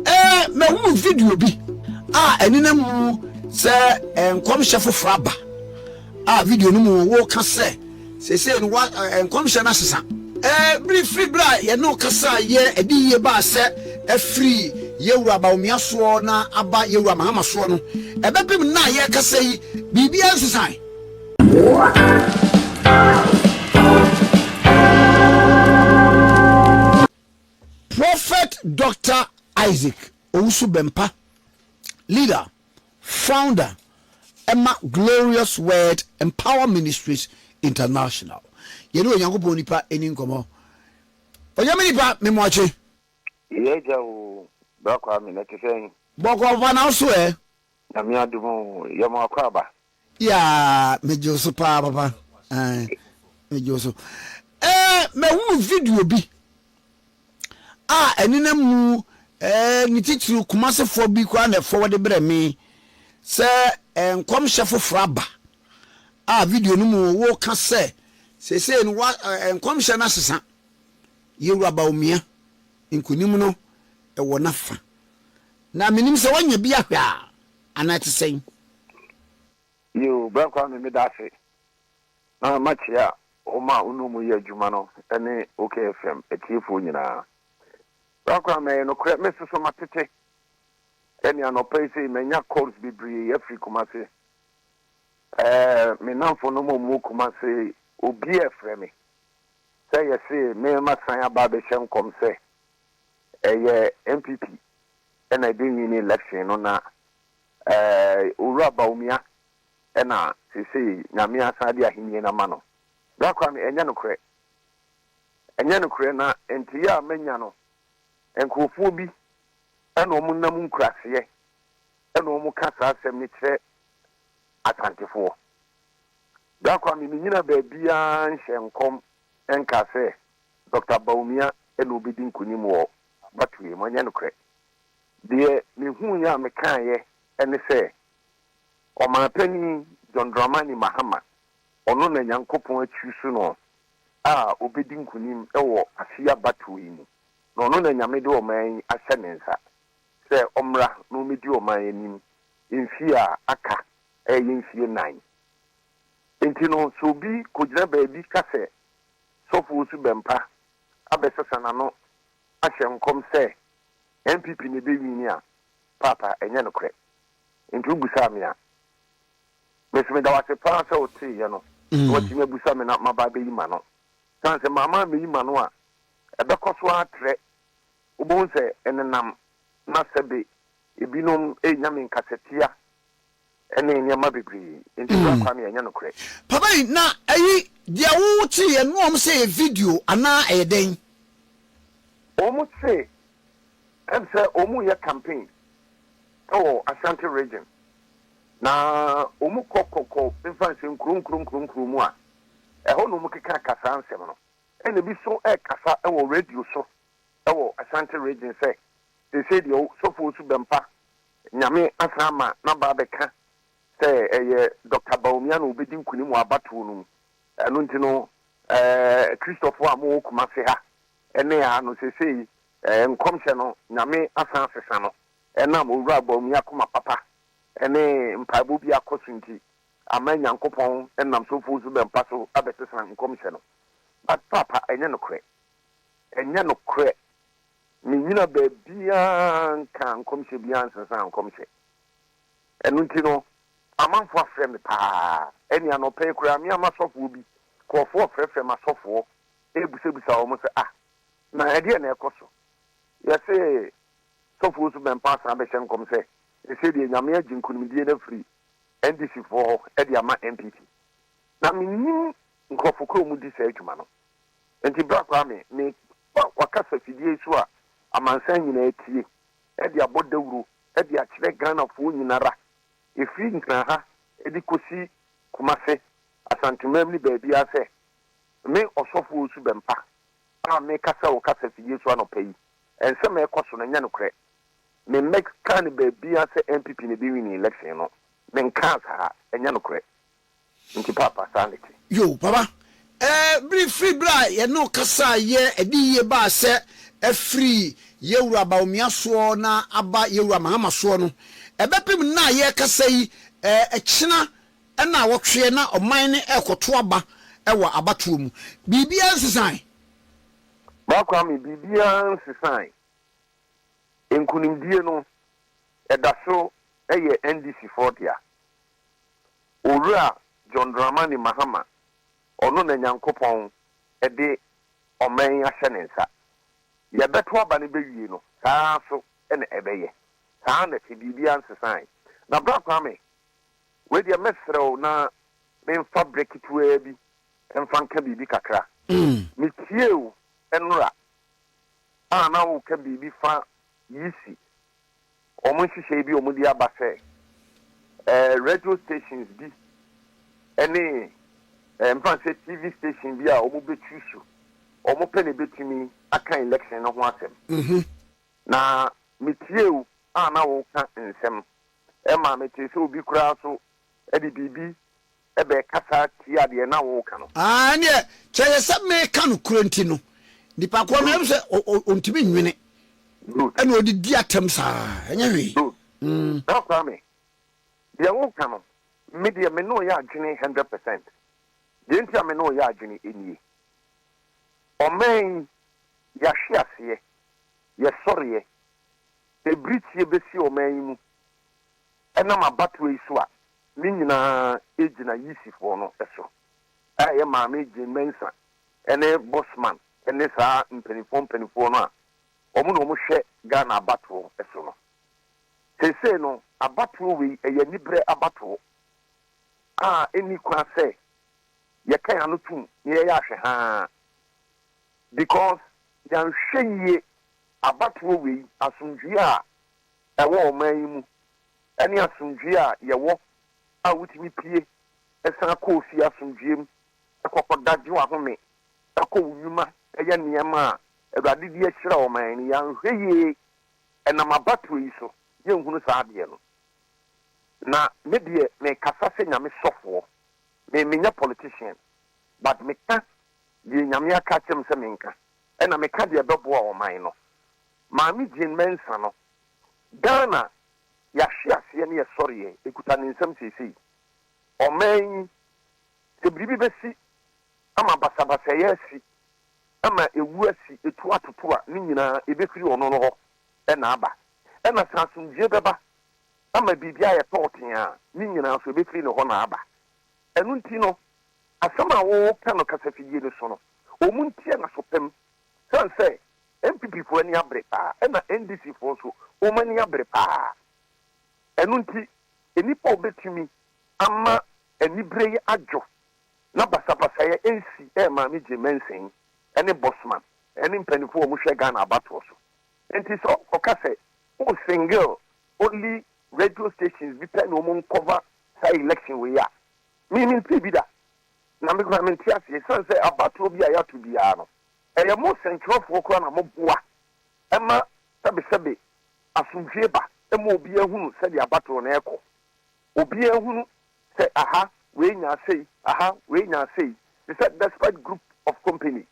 Ɛɛ, mahunu video bi a ɛnenam mu sɛ nkɔmhyɛ foforɔ aba a video no mu woka sɛ seesei no wa nkɔmhyɛ no asesa. Ɛɛ, bere firi bere a yɛne wo kasa yɛ ɛde yie baa sɛ afiri Yɛwura Bawumia soɔ na aba Yɛwura Mahama soɔ no, ɛbɛpem nna a yɛrekasa yi, biribiara nsesae. Prophet Doctor Isaac Owusu Bempah, leader, founder ɛma Glorious Word and Power Ministries International. Yɛne Onyankopɔn nipa ɛni nkɔmmɔ. Onyame nipa, memoakye. Yɛ agya o, Bra Kwame, na ɛte sɛn? Bɔkɔɔ papa, na wo so ɛ? Nyame adom o, yɛ mo akwaaba. Yeah, megye wo so paa papa. Eh, megye wo so. Eh, mahunu video bi a ɛnenam mu eh, ne titiriw Kumasefoɔ bi koraa na ɛfɔ wɔde brɛ me sɛ eh, nkɔmhyɛ foforɔ aba a video no mu woka sɛ seesei no wa eh, nkɔmhyɛ no asesa. Yɛwura Bawumia nkonim no ɛwɔ n'afa. Na menim sɛ woanya bi ahwɛ a, anaa ɛte sɛn? Yiw, Bra Kwame, meda ase na makyia wɔn a wo ne wɔn yɛ adwuma no ne OKFM atiefoɔ nyinaa. Bra Kwame, ɛyɛ nokorɛ, me nso so matete ɛne anɔpa yi sei manya calls bebree afiri Kumasi. Ɛɛ, me nnamfonom a wɔwɔ Kumasi, obiara frɛ me sɛ yɛse me masan aba abɛhyɛ nkɔm sɛ ɛyɛ NPP na ɛbɛ win election no na ɛɛ Owura Bawumia na seesei Nyame asan de ahennie no ama no. Bra Kwame, ɛnyɛ nokorɛ. Ɛnyɛ nokorɛ na nteyɛ a manya no, nkorɔfoɔ bi na wɔn nam nkuraseɛ na wɔn ka saa asɛm no kyerɛ Asantefoɔ. Bra Kwame, mennyina baabiara nhyɛ nkɔm nkaa sɛ Doctor Bawumia na ɔbɛdi nkunim wɔ abatoɔ yi mu, ɛnyɛ nokorɛ. Deɛ mehuiɛ a mekaeɛ ne sɛ, Ɔmanpanin John Dramani Mahama, ɔno na Nyankopɔn akyuusu no a ɔbɛdi nkunim wɔ afe yi abatoɔ yi mu, na ɔno na Nyame de ɔman yi ahyɛ ne nsa sɛ ɔmmra na ɔmmɛdi ɔman yi anim mfie a aka a ɛyɛ mfie nnan. Enti no, sɛ obi kɔgyina baabi ka sɛ Sɔfo Osu Bɛmpa abɛsesa n'ano ahyɛ nkɔm sɛ NPP na ɛbɛwini a, paapa, ɛnyɛ nokorɛ. Nti wobusaa me a, me nso meda wo ase paa sɛ woteeɛ no na woatumi abusa me na maba abɛyi m'ano. Ɛsiane sɛ mamma ammɛyi m'ano a, ɛbɛkɔ so ara trɛ. Wobɛhu sɛ ɛnenam na sɛbe ebinom renya me nkasatia ne nneɛma bebree. Nti Bra Kwame, ɛnyɛ nokorɛ. Papa yi, na ɛyi deɛ wo teeɛ no wɔn sɛ ɛyɛ video anaa ɛyɛ dɛn? Wɔn se ɛm sɛ wɔn reyɛ campaign wɔ Ashanti region na wɔn kɔ kɔ kɔ nfa nsɛ nkuro nkuro nkuro nkuro mu a ɛhɔ na wɔn keka ka saa nsɛm no. Ɛna ebi nso rekasa wɔ radio so wɔ Ashanti region sɛ seesei deɛ Sɔfo Osu Bɛmpa Nyame asan ama n'aba abɛka sɛ ɛyɛ Dɔkta Bawumia na ɔbɛdi nkunim wɔ abatoɔ no mu. Ɛno nti no, Kristofoɔ a mowɔ Kumasi ha ne ha no, seesei nkɔmhyɛ no, Nyame asan asesa no ɛnam Owura Bawumia akoma papa ne mpaebɔ bi akɔ so nti, ama Nyankopɔn nam Sɔfoɔ Osu-Bɛmpa so abɛsesa nkɔmhyɛ no. But Paapa, ɛnyɛ nokorɛ. Ɛnyɛ nokorɛ. Mennyina baabiara nkaa nkɔmhyɛ biara nsesaa nkɔmhyɛ. Ɛno nti no, amanfoɔ afrɛ me paa. Ɛnne anɔpa yi koraa, me ara m'asɔfoɔ bi, nkurɔfoɔ refrɛfrɛ m'asɔfoɔ rebisabisa wɔn sɛ, Ah, na ɛdeɛn na ɛrekɔ so? Yɛse Sɔfo Owusu Bɛmpa asan abɛhyɛ nkɔm sɛ, seesei deɛ Nyame agye nkunimdie no afiri NDC foɔ hɔ de ama NPP. Na mennim nkurɔfo korɔ a wɔdi saa adwuma no. Enti bra Kwame, me Fa w'akasa fidie yi so a amansan nyinaa tie de abɔ dawuro de akyerɛ Ghanafoɔ nyinara ɛfiri Nkran ha de kɔsi Kumase, Asantemam ne baabiara sɛ me Ɔsɔfo Owusu Bɛmpa a mekasa wɔ kasa fidie so anɔpa yi, nsɛm a ɛkɔ so no ɛnyɛ nokorɛ. Me mmɛkaa no baabiara sɛ NPP na ɛbɛwini election no, menkaa saa, ɛnyɛ nokorɛ. Nti paapa saa na ɛte. Yoo papa eh bere firi bere a yɛne wo kasaa yɛ ɛde yie baa sɛ afiri Yɛwura Bawumia soɔ na aba Yɛwura Mahama soɔ no, ɛbɛpem nnɛ a yɛrekasa yi, ɛkyena nnawɔtweɛ na ɔman no rekɔto aba wɔ abatoɔ mu. Biribiara nsesae. Bra Kwame, biribiara nsesae. Nkunimdie no, ɛda so yɛ NDC foɔ dea. Owura John Dramani Mahama, ɔno na Nyankopɔn de ɔman yi ahyɛ ne nsa. Yɛbɛto aba no bɛwie no, saa ara nso na ɛbɛyɛ. Saa ara na ɛte, biribiara nsesae. Na Bra Kwame, wei deɛ mɛsrɛ wo na memfa berɛ ketewaa bi mfa nka biribi kakra. Metiee wo nnora a na woreka biribi fa Yisi, wɔn nhyehyɛe bi a wɔde aba sɛ radio stations bi ne mfa no sɛ TV station bi a wɔbɛchuusu, wɔn pɛ na ɛbɛtumi aka election no ho asɛm. Na metiee wo a na woreka nsɛm ma metee sɛ obi koraa nso de biribi bɛkasa tia deɛ na woreka no. Ah, ɛnneɛ, kyerɛ sɛ meka nokorɛ nti no, nipa korɔ no, ɛm sɛ ɔntumi nnwene. Good. Ɛna ɔde di atɛm saa, ɛnyɛ hwee. Good. Bra Kwame, deɛ woreka no, me deɛ me ne wo yɛ adwene 100%. Deɛ nti a me ne wo yɛ adwene nie. Ɔman yi, yɛahwe aseɛ, yɛsɔreɛ, sɛ birikyie bɛsi ɔman yi mu ɛnam abatoɔ yi so a, ne nyinaa gyina Yisifoɔ no so, a ɛyɛ Maame Jane Mensah ne Bosman ne saa mpaninfoɔ mpaninfoɔ no a wɔn na wɔhwɛ Ghana abatoɔ so no. Seesei no, abatoɔ wei ɛyɛ aniberɛ abatoɔ a ɛnni kwan sɛ yɛka yɛn ano tom na yɛyɛ ahwɛhaa because yɛanhwɛ yie abatoɔ wei, asomdwoeɛ a ɛwɔ ɔman yi mu ne asomdwoeɛ a yɛwɔ a wotumi pue san kɔ ofie asomdwoeɛ mu kɔkɔda gye w'ahome kɔ wo nnwuma yɛ nneɛma a Awurade de ahyira ɔman no, yɛanhwɛ yie ɛnam abatoɔ yi so yɛnhunu saa adeɛ no. Na me deɛ mekasa sɛ Nyame sɔfoɔ, me menyɛ politician but meka deɛ Nyame aka akyerɛ me sɛ menka ɛna meka deɛ ɛbɛboa ɔman no. Maame Jane Mensah no, Ghana yɛahwe aseɛ ne yɛsɔreɛ ɛkuta ne nsam seesei. Ɔman yi, sɛ biribi bɛsi ama basabasayɛ asi, ama ɛwu asi, ɛtu atoto a, ne nyinaa ɛbɛfiri ɔno no hɔ na aba. Ɛna sɛ asomdwoeɛ bɛba ama biribi ayɛ tɔɔtee a, ne nyinaa nso ɛbɛfiri ne hɔ na aba. Ɛno nti no, asɛm a woreka no kasafidie no so no, wɔn ntie no aso pam. Sane sɛ NPP foɔ ani abere paa ɛna NDC foɔ nso wɔn ani abere paa. Ɛno nti nnipa a wɔbɛtumi ama anibere yi adwo na basabasayɛ nsi ɛyɛ Maame Jane Mensah yi ne Bossman ɛne mpaninfoɔ a wɔhwɛ Ghana abatoɔ so. Nti sɛ ɔka sɛ wo single only radio stations bi pɛ na wɔn ncover saa election wei a, me mentee bi da na me koraa mente aseɛ ɛsiane sɛ abatoɔ bi a yɛato biara no Ɛyɛ mo sɛnkyerɛwfoɔ koraa na moboa ma sɛbesɛbe asomdwoeɛ ba ma obiara hunu sɛdeɛ abatoɔ no rekɔ. Obiara hunu sɛ aha wei nyaa sei, aha wei nyaa sei. Te sɛ Despite Group of Company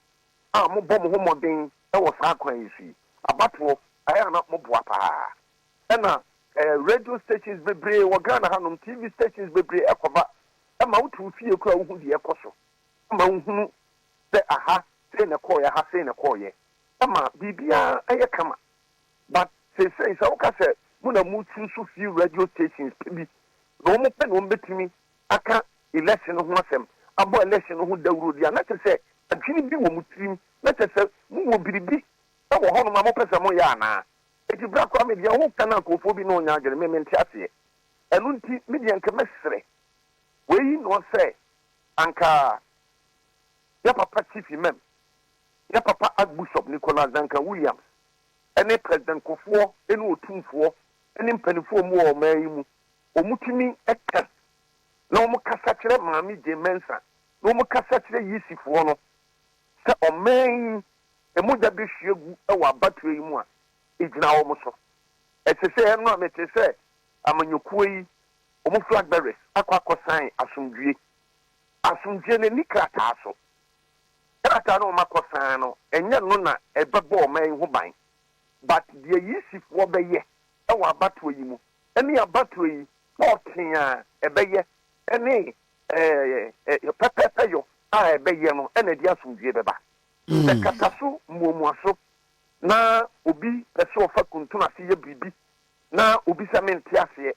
a mobɔ mo ho mmɔden wɔ saa kwan yi so yi, abatoɔ ayɛ a na moboa pa ara. Ɛna radio stations bebree wɔ Ghana hanom, TV stations bebree kɔba ma wote wo fie koraa wohu deɛ ɛrekɔ so, ma wohunu sɛ aha sei na ɛkɔɔeɛ aha sei na ɛkɔɔeɛ ɛma biribiara yɛ kama but seesei sɛ woka sɛ mo na mo choose few radio stations pɛ bi na wɔn pɛ na wɔn bɛtumi aka election no ho asɛm abɔ election no ho dawuro deɛ a na kyerɛ sɛ adwene bi wɔ mo tirim na kyerɛ sɛ mo wɔ biribi wɔ hɔnom a mopɛ sɛ moyɛ anaa? Enti bra Kwame deɛ woka no a nkurɔfoɔ bi ne wo nyɛ adwene me mente aseɛ ɛno nti me deɛ nka mɛsrɛ wei na ɔsɛ anka Yɛ papa Chief Imam, yɛ papa Archbishop Nicholas Duncan Williams ne President Kufuor ne Otumfoɔ ne mpaninfoɔ a wɔwɔ ɔman yi mu, wɔtumi ka na wɔkasa kyerɛ Maame Jane Mensah na wɔkasa kyerɛ Yisifoɔ no sɛ ɔman yi mogya bɛhwie agu wɔ abatoɔ yi mu a, ɛgyina wɔn so. Ɛte sɛ ɛno a mete sɛ amanyɔkuo yi wɔn flag bearers akɔ akɔsan asomdwie. Asomdwoeɛ no nni krataa so. Krataa no a wɔakɔ san no, ɛnyɛ no na ɛbɛbɔ ɔman yi ho ban, but deɛ EC foɔ bɛyɛ wɔ abatoɔ yi mu ne abatoɔ yi pɔɔtee a ɛbɛyɛ ne pɛpɛɛpɛyɔ a ɛbɛyɛ no na ɛde asomdwoeɛ bɛba. Sɛ kataso mmuamuaso na obi pɛ sɛ ɔfa kuntunu ase yɛ biribi na obi sɛ mente aseɛ,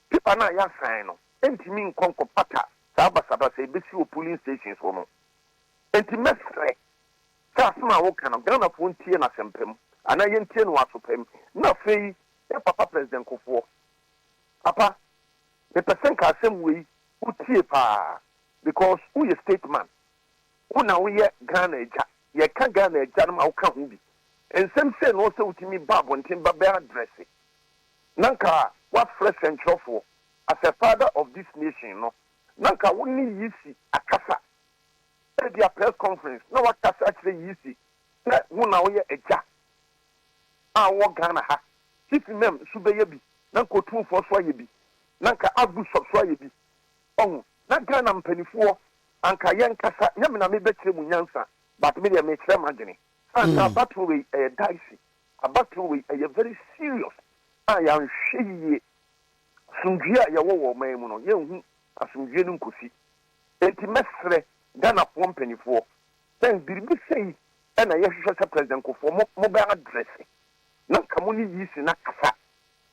paper no a yɛasan no ntumi nkɔ nkɔpata saa basabasa a ɛbɛsi wɔ polling stations hɔ no. Enti mɛsrɛ sɛ asɛm a woka no Ghanafoɔ ntie no asɛmpa mu anaa yɛntie no wɔ aso pa mu. Na afei yɛn papa President Kufuor, papa mepɛ sɛ nka asɛm wei wotie paa because woyɛ state man, wo na woyɛ Ghana agya, yɛka Ghana agya no ma woka ho bi. Nsɛm sei na ɔwɔ sɛ wotumi ba abɔnten ba bɛ address na nka woafrɛ sɛnkyerɛfoɔ as a father of this nation no na nka wo ne Yisi akasa ebia press conference na wakasa akyerɛ Yisi sɛ wo na woyɛ agya a wowɔ Ghana ha, Chief Imam nso bɛyɛ bi na nka Otumfoɔ nso ayɛ bi na nka Archbishop nso ayɛ bi. Wahu? Na Ghana mpanifoɔ anka yɛnkasa, nyɛ me na mebɛkyerɛ mu nyansa but me deɛ mekyerɛ m'adwene. Sane sɛ abatoɔ wei ɛyɛ dicey, abatoɔ wei ɛyɛ very serious a yɛanhwɛ yie asomdwie a yɛwɔ wɔ ɔman yi mu no yɛnhu asomdwie no nkosi. Enti mɛsrɛ Ghanafoɔ mpaninfoɔ sɛ biribi sei na yɛhwehwɛ sɛ President Kufuor mo mobɛ address na nka mo ne EC no akasa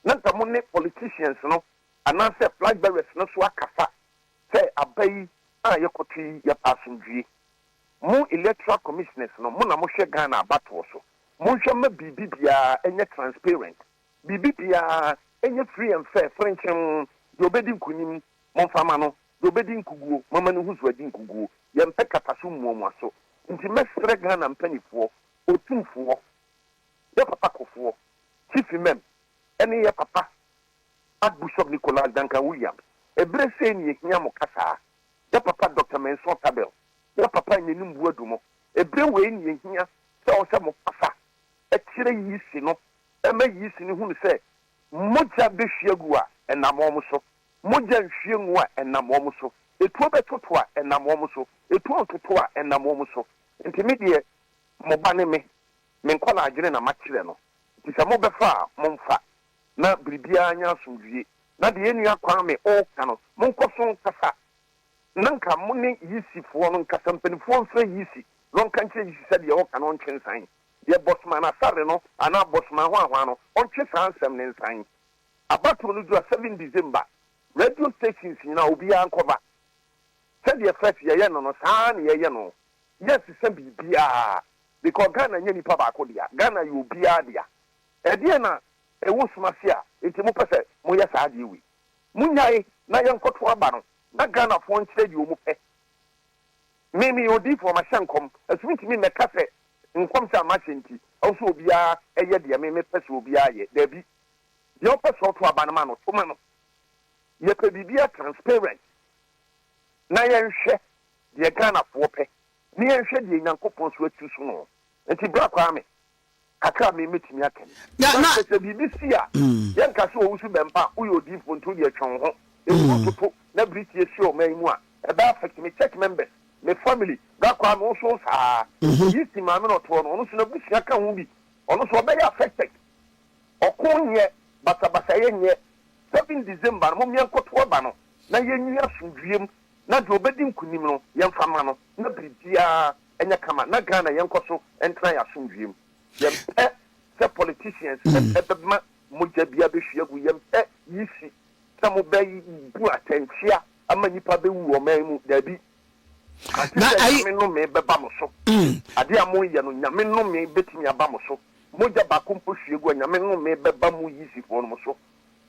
na nka mo ne politicians no anaasɛ flag bearers no nso akasa sɛ aba yi a yɛkɔto yi yɛpɛ asomdwie. Mo electoral commissioners no mo na mohwɛ Ghana abatoɔ so monhwɛ mma biribi biara nyɛ transparent biribi biara nyɛ free and fair frenkyemm deɛ ɔbɛdi nkunim Momfa mma no, deɛ ɔbɛdi nkuguo, momma no nhu sɛ wadi nkuguo. Yɛmpɛ kataso mmuamuaso. Nti mɛsrɛ Ghana mpanifoɔ, Otumfoɔ, yɛ papa Kofoɔ, Chief Imam, ɛne yɛ papa Archbishop Nicholas Duncan Williams, ɛberɛ sei na yɛhia mo kasaa. Yɛ papa Doctor Mensah Otabil, yɛ papa Nyenim Boadu mo, ɛberɛ wei na yɛhia sɛ ɔsɛ mo kasa kyerɛ Yisi no, ɛma Yisi no hunu sɛ mogya bɛhwie agu a, ɛnam wɔn so. Mogya nhwie ngu a, ɛnam wɔn so. Etuo bɛtoto a, ɛnam wɔn so. Etuo ntoto a, ɛnam wɔn so. Nti me deɛ, mo ba ne me. Me nkwadaa adwene na makyerɛ no. Nti sɛ mobɛfa a, momfa, na biribiara nyɛ asomdwie. Na deɛ yɛn nua Kwame reka no, monkɔ so nkasa. Na nka mo ne Yisifoɔ no nkasa. Mpanimfoɔ mfrɛ Yisi na ɔnka nkyerɛ Yisi sɛ deɛ ɔreka no ɔntwe nsan. Deɛ Bosman Asare no anaa Bosman Hwanhwan no, ɔntwe saa nsɛm no nsan. Abatoɔ no duru a seven December radio stations nyinaa obiara nkɔba. Sɛdeɛ first yɛyɛ no no saa ara na yɛyɛ no. Yɛnsesa biribiara because Ghana nyɛ nipa baako dea. Ghana yɛ obiara dea. Ɛdeɛn na ɛwɔ sum ase a nti mopɛ sɛ moyɛ saa adeɛ wei? Monyae na yɛnkɔto aba no na Ghanafoɔ nkyerɛ deɛ wɔpɛ. Me meyɛ odiyifoɔ mahyɛ nkɔm nso mentumi mmɛka sɛ nkɔmhyɛ a mahyɛ nti ɛwɔ sɛ obiara yɛ deɛ me mepɛ sɛ obiara yɛ. Dabi. Deɛ ɔpɛ sɛ ɔto aba no ma no, to ma no. Yɛpɛ biribiara transparent na yɛnhwɛ deɛ Ghanafoɔ pɛ ne yɛnhwɛ deɛ Nyankopɔn nso atu so no. Nti Bra Kwame, kakra a me mɛtumi aka ni. Na, Na na. sɛ biribi si a, yɛnka sɛ ɔwusu bɛmpa, woyɛ odiyifoɔ nti wodeɛ twe wo ho. Ɛmu toto na biritie si ɔman yi mu a, ɛbɛ affect me church members, me family. Bra Kwame wo nso wo saa. Yeast maame na ɔtoɔ no, ɔno nso n'abusua ka ho bi, ɔno nso ɔbɛyɛ affected. Ɔko nyɛ, basabasayɛ nyɛ. 7 December no mom yɛnkɔto aba no na yɛnwie asomdwie mu na deɛ ɔbɛdi nkunim no yɛmfa mma no na biribiara nyɛ kama na Ghana yɛnkɔ so ntena yɛn asomdwie mu. Yɛmpɛ sɛ politicians bɛma mogya bi abɛhwie agu, yɛmpɛ yisi sɛ mobɛbu atɛnkyea ama nnipa bɛwu wɔ ɔman mu, daabi. Ante Na sɛ ayi. Nyame nnome bɛba mo so. Adeɛ a moreyɛ no Nyame nnome bɛtumi aba mo so. Mogya baako mpo hwie gu a, Nyame nnome bɛba mo Yisifoɔ nom so.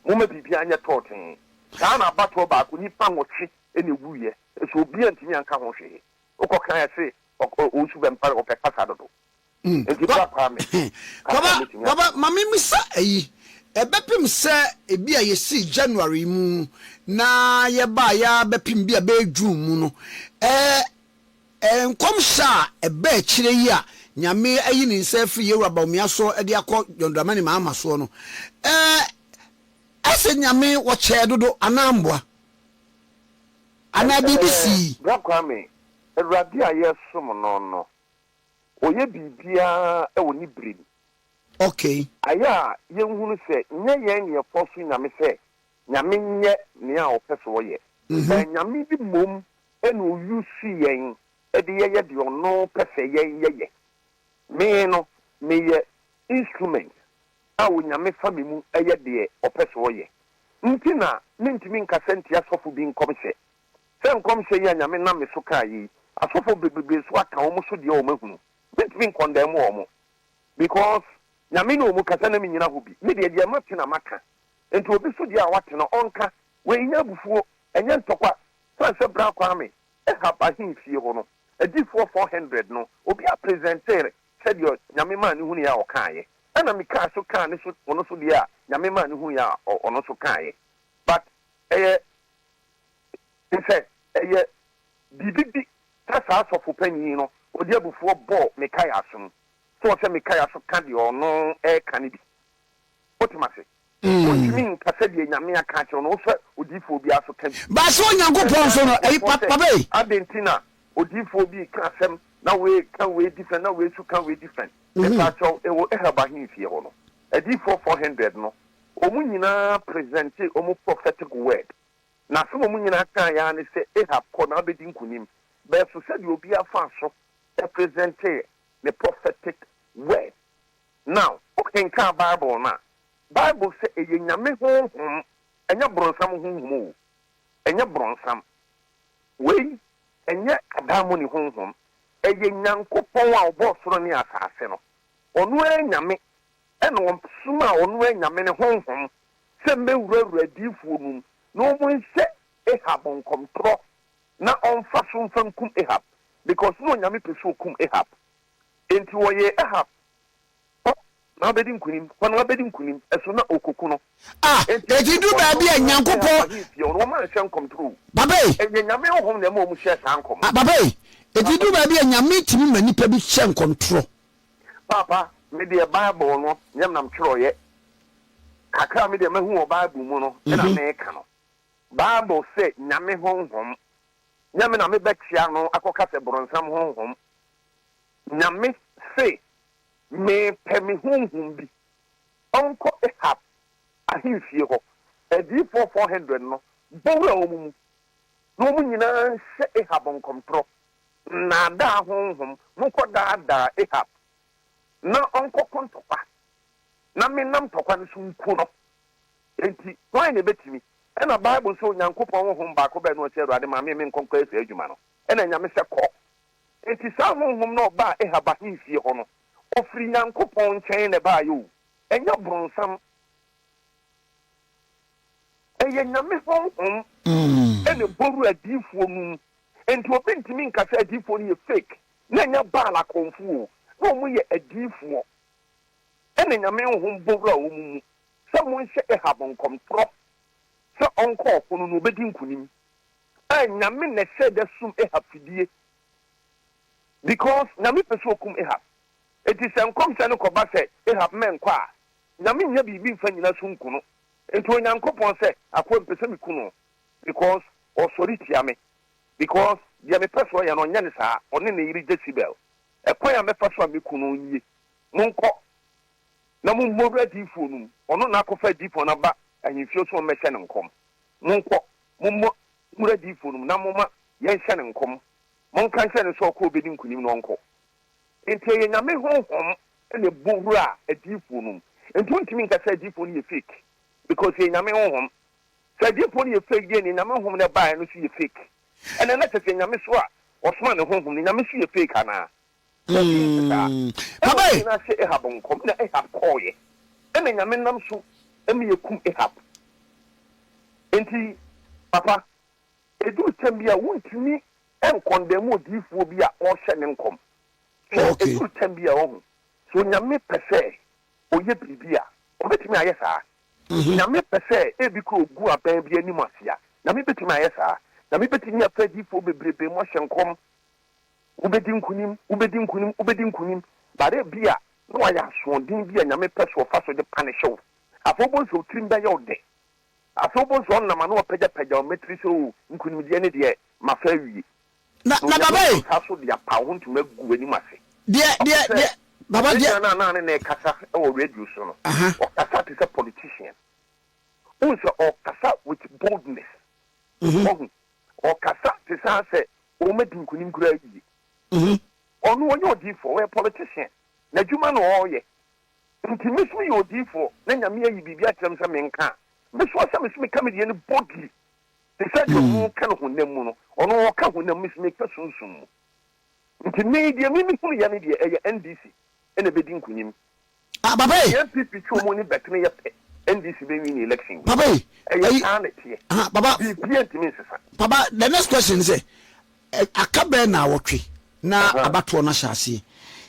Momma biribiara nyɛ tɔɔtee. Saa na abatoɔ baako, nnipa nwɔtwe na ɛwuiɛ, nso obiara antumi anka ho hwee. Wokɔ kan a ɛse ɔwusu bɛmpare, ɔpɛ kasa dodo. Enti bra Kwame, kakra a Baba, mɛtumi aka. Baba, ma memmisa ayi, ɛbɛpem sɛ ebi a yɛsii January mu na yɛbaeɛ ara bɛpem bi a bɛyɛ June mu no, ɛɛ, Nkɔmhyɛ a ɛba akyire yi a Nyame ayi ne nsa afiri Yewura Bawumia soɔ de akɔ John Dramani Mahama soɔ no, ɛsɛ Nyame wɔkyɛɛ dodo anaa mboa? Anaa biribi sii? Bra Kwame, Awurade a yɛresom no no, ɔyɛ biribiara wɔ ne berɛ mu. Ayɛ a yɛnhunu sɛ nyɛ yɛn na yɛfɔɔso Nyame sɛ Nyame nyɛ nea ɔpɛ sɛ ɔyɛ. But Nyame bi mmom na ɔuse yɛn de yɛyɛ deɛ ɔno pɛ sɛ yɛn yɛyɛ. Me no, meyɛ instrument a Onyame fa me mu yɛ deɛ ɔpɛ sɛ ɔyɛ. Nti na mentumi nkasa ntia sɔfo bi nkɔmhyɛ. Sɛ nkɔmhyɛ yi a Nyame nam me so kaa yi, asɔfo bebrebe nso aka wɔn so deɛ wɔn ahunu. Mentumi nkɔndɛm wɔn because Nyame ne wɔn kasa na mennyina hɔ bi. Me deɛ, deɛ mate na maka. Nti obi so deɛ a wate no ɔnka. Wei nyɛ abufuo, ɛnyɛ ntɔkwa. Sane sɛ Bra Kwame, Ahab ahemfie hɔ no, adiyifoɔ 400 no, obiara presentee sɛdeɛ Nyame maa no hunuiɛ a ɔkaeɛ. Ɛna Mikael nso kaa ne so, ɔno nso deɛ a Nyame maa no hunuiɛ a ɔno nso kaeɛ. But ɛyɛ sɛ ɛyɛ biribi bi sɛ saa sɔfo panin no, ɔde abufuo bɔɔ Mikael asom. Sɛ ɔsɛ Mikael so ka deɛ ɔno reka no bi. Wote m'ase? Wontumi nka sɛdeɛ Nyame aka akyerɛ wo no, wosɛ odiyifoɔ biara so ka bi. Ba sɛ Onyankopɔn nso no, ɛyi, pa, papa yi. Adɛn nti na odiyifoɔ bi reka asɛm na wei reka wei different na wei nso ka wei different? Mepaakyɛw, ɛwɔ Ahab ahemfie hɔ no, adiyifoɔ 400 no, wɔn nyinaa presentee wɔn prophetic word. Na asɛm a wɔn nyinaa kaeɛ ara ne sɛ, Ahab, kɔ na wobɛdi nkonim. Bɛso sɛdeɛ obiara faa so presentee ne prophetic word. Now, wokenkan Bible no a, Bible sɛ ɛyɛ Nyame honhom, ɛnyɛ bronsam honhom o, ɛnyɛ bronsam. Wei ɛnyɛ adaemone honhom, ɛyɛ Nyankopɔn a ɔbɔɔ soro ne asase no, ɔno ara Nyame ɛna ɔsomaa ɔno ara Nyame ne honhom sɛ mmɛwurawura adiyifoɔ no mu na wɔn nhyɛ Ahab nkɔmtorɔ na ɔmfa so mfa nkum Ahab, because na Onyame pɛ sɛ ɔkum Ahab. Enti wɔyɛɛ Ahab Kɔ na wabɛdi nkonim, kɔ na wabɛdi nkonim, ɛso na ɔrekɔku no. Ah, Enti enti du adiyifoɔ baabi a no hyɛɛ Nyankopɔn. Ahab ahemfie hɔ no, wɔn anhyɛ nkɔmtorɔ o. Papa ei. Ɛyɛ Nyame honhom na ɛma wɔn hyɛɛ saa nkɔm Ah, no. papa ei, enti du Papa. baabi a Nyame tumi ma nnipa bi hyɛ nkɔmtorɔ. Paapa, me deɛ Bible no nyɛ me na metwerɛeɛ. Kakra a me deɛ mahu wɔ Bible mu no na meka no. Bible se Nyame honhom. Nyɛ me na mebɛkyea no akɔka sɛ bronsam honhom. Nyame se mepɛ me honhom bi ɔnkɔ Ahab ahemfie hɔ. Adiyifoɔ 400 no bɔwura wɔn mu na wɔn nyinaa nhyɛ Ahab nkɔmtorɔ. Nnaadaa honhom, monkɔ daadaa Ahab na ɔnkɔko ntɔkwa na menam ntɔkwa no so nku no. Enti, hwan na ebetumi? Ɛnna Bible sɛ Onyankopɔn honhom baako bɛɛ na ɔse, Awurade ma me menkɔ nkɔyɛ saa adwuma no. Ɛnna Nyame sɛ, Kɔ. Enti saa honhom no a ɔbaa Ahab ahemfie hɔ no, ɔfiri Nyankopɔn nkyɛn na ɛbaeɛ o, ɛnyɛ bronsam. Ɛyɛ Nyame honhom na ɛbɔ wura adiyifoɔ no mu. Enti obi ntumi nka sɛ adiyifoɔ no yɛ fake, na ɛnyɛ Baal akɔmfoɔ o, na wɔyɛ adiyifoɔ. Ɛnna Nyame honhom bɔ wura wɔn mu. Sɛ monhyɛ Ahab nkɔmtorɔ sɛ ɔnkɔ ɔko no na ɔbɛdi nkonim. A Nyame na ɛhyɛɛ da sum Ahab fidie because Nyame pɛ sɛ ɔkum Ahab. Enti sɛ nkɔmhyɛ no kɔba sɛ Ahab mmɛnkɔ a, Nyame nnya biribi mfa nnyina so nku no. Enti Onyankopɔn sɛ, akoa mepɛ sɛ meku no because ɔsɔre tia me because deɛ mepɛ sɛ ɔyɛ no ɔnyɛ no saa, ɔne ne yere Jesebel. Ɛkwan a mɛfa so a mɛku no nie, monkɔ na mommɔwura adiyifoɔ no mu, ɔno na akɔfa adiyifoɔ no aba ahemfie so ɔmmɛhyɛ no nkɔm. Monkɔ, mommɔ nwura adiyifoɔ no mu na momma yɛnhyɛ no nkɔm. Monka nkyerɛ no sɛ ɔkɔ a ɔbɛdi nkonim na ɔnkɔ. Enti ɛyɛ Nyame honhom na ɛbɔ wura adiyifoɔ no mu. Enti wontumi nka sɛ adiyifoɔ no yɛ fake because ɛyɛ Nyame honhom. Sɛ adiyifoɔ no yɛ fake deɛ ɛneɛ Nyame honhom no ɛbaeɛ no nso yɛ fake. Ɛnɛ na kyerɛ sɛ Nyame so a ɔsoma ne honhom no, Nyame nso yɛ fake anaa? Dabi, ɛnte saa. Ɛnna Papa wɔn e. nyinaa hyɛɛ Ahab nkɔm, ɛnna Ahab kɔeɛ. Ɛnna Nyame nam so ma yɛkum Ahab. Enti, papa, ɛduru tɛm bi a, wontumi nkɔndɛm odiyifoɔ bi a ɔrehyɛ ne nkɔm. Hwɛ, ɛduru tɛm bi a, wahu, sɛ Onyame pɛ sɛ ɔyɛ biribi a, ɔbɛtumi ayɛ saa. Nyame pɛ sɛ ebi koraa ɔgu abɛn bi anim ase a, Nyame bɛtumi ayɛ saa. Nyame bɛtumi afa adiyifoɔ bebrebe mu ahyɛ nkɔm. Wobɛdi nkonim, wobɛdi nkonim, wobɛdi nkonim, but ebia na wayɛ asoɔden bi a Nyame pɛ sɛ ɔfa so de panish wo. Afei wobɛhu sɛ wo tirim bɛyɛ wo dɛ. Afei wobɛhu sɛ ɔnam a na wapagyapagya wo mmatiri sɛ oh, nkonimdie ne deɛ mafa awie. Na na Onyame baba nam e. saa so de apa wo ho ntoma agu w'anim ase. Deɛ Ɔpɛ deɛ sɛ deɛ baba ne deɛ. nua no a na ne na ɛkasa wɔ radio so no, Aha. ɔkasa te sɛ politician. Wohu sɛ ɔkasa with boldness. Wahu? Ɔkasa te sɛ asɛ wɔadi nkonim koraa yie. Ɔno ɔnyɛ odiyifoɔ, ɔyɛ politician. N'adwuma na ɔreyɛ. Nti me nso meyɛ odiyifoɔ na Nyame ayi biribi akyerɛ me sɛ menka a, me nso ɔsɛ me nso meka me deɛ no boldly. Te sɛ deɛ ɔno reka no honam mu no, ɔno ɔreka honam mu, me nso meka sunsum mu. Nti me deɛ me mehunuiɛ no deɛ ɛyɛ NDC na ɛbɛdi nkunim. Ah papa yi. NPP twe wɔn ani bɛtene yɛ pɛ NDC bɛ win election wei. Papa yi. Ɛyɛ saa na ɛteɛ. Ah papa. Biribiara ntumi nsesa. Papa the next question sɛ aka bɛyɛ naawɔtwe na abatoɔ no ahyɛ aseɛ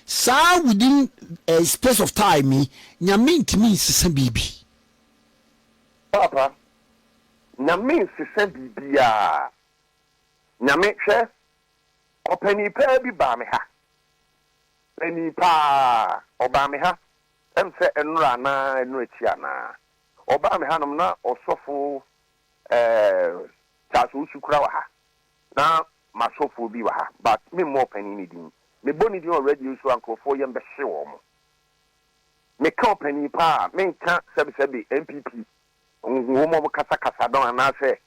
saa within a space of time yi Nyame ntumi nsesa biribi. Papa Nyame nsesa biribiara Nyame hwɛ ɔpanii paa bi baa me ha Panin paa, ɔbaa me ha, ɛm sɛ ɛnora anaa ɛno akyi anaa. Ɔbaa me hanom na ɔsɔfo ɛɛ Charles Owusu kura wɔ ha, na m'asɔfoɔ bi wɔ ha, but memmɔ ɔpanin no din. Mebɔ ne din wɔ radio so a nkurɔfoɔ yam bɛhye wɔn. Meka ɔpanin paa a, menka sɛbesɛbe NPP wɔn a wɔkasakasa no anaasɛ